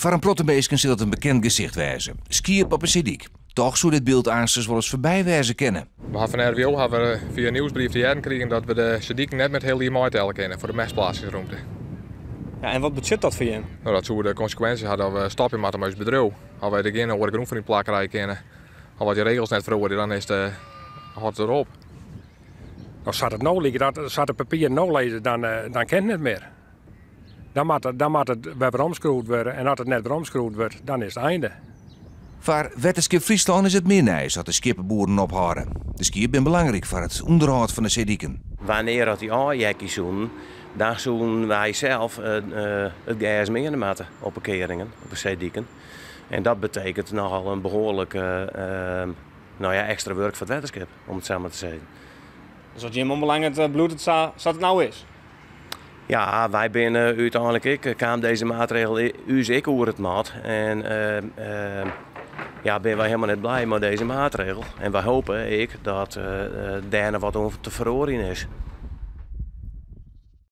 Foar in protte minsken sil it in bekend gesicht wêze, skiep op 'e seedyk. Toch soe dit byld aanstens wolris foarby wêze kinne. We ha fan RWO ha we fia in nieuwsbrief te hearren krigen dat we de seediken net mear it hiele jier meitelle kinne foar de mestplaatsingsrûmte. Ja, en wat betsjut dat foar jim? No, dat soe de konsekwinsje ha dat we stopje moatte mei ús bedriuw. As wy der gjin oare grûn foar yn plak krije kinne, of as dy regels net feroarje, dan is it, hâldt it op. No, sa't it no liket, sa't de papieren no lizze, dan, dan kin it net mear. Dan moat, dan moat it wer weromskroefd wurde en as it net weromskroefd wurdt, dan is it einde. Foar Wetterskip Fryslân is it min nijs dat de skieppeboeren ophâlde. De skiep binne belangryk foar it ûnderhâld fan de seediken. Wannear at dy ôfheakje soenen, dan soenen wy sels it gers meane moatte op de kearingen, op de seediken. En dat betekent nochal in behoarlik nou ja, ekstra wurk foar it wetterskip, om it sa mar te sizzen. Dus wat jim oanbelanget bliuwt it sa sa't it no is? Ja, wy binne úteinlik ek, kaam dizze maatregel ús ek oer it mat. En ja, binne wy helemaal net blij mei dizze maatregel. En wy hoopje ek dat dêr noch wat oan te feroarjen is.